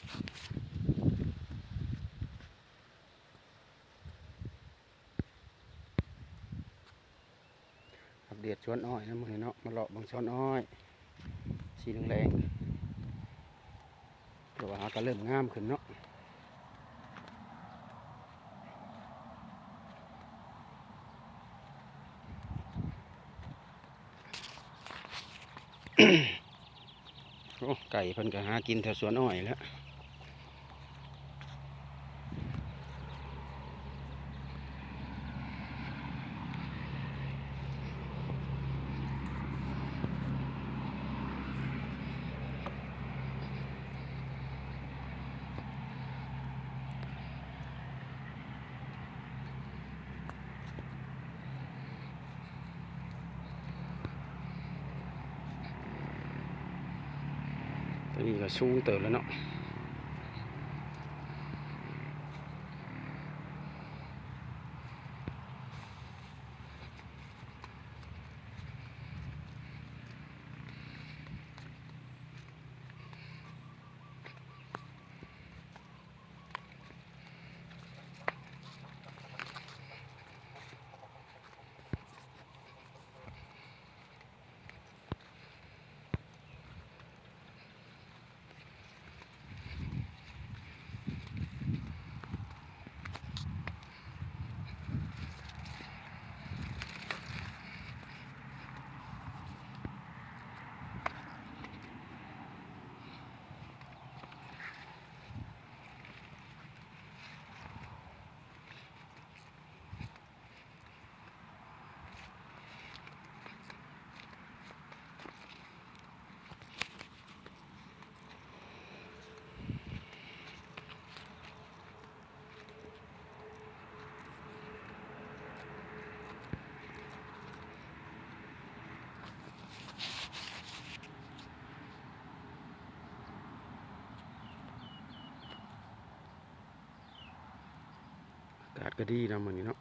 ອັບເດດສວນອ້ອຍນະມື້ນີ້ເນາະ ມາເລາະເບິ່ງສວນອ້ອຍ ສີແດງໆ ແຕ່ວ່າຫາກະເລີ່ມງາມຂຶ້ນເນາະ. ໂອ້ ໄກ່ເພິ່ນກໍຫາກິນແຖວສວນອ້ອຍແລ້ວ. ໂຕນີ້ກໍສູງເຕີບແລ້ວເນາະ. ອາກາດກໍດີເນາະມື້ນີ້ເນາະ.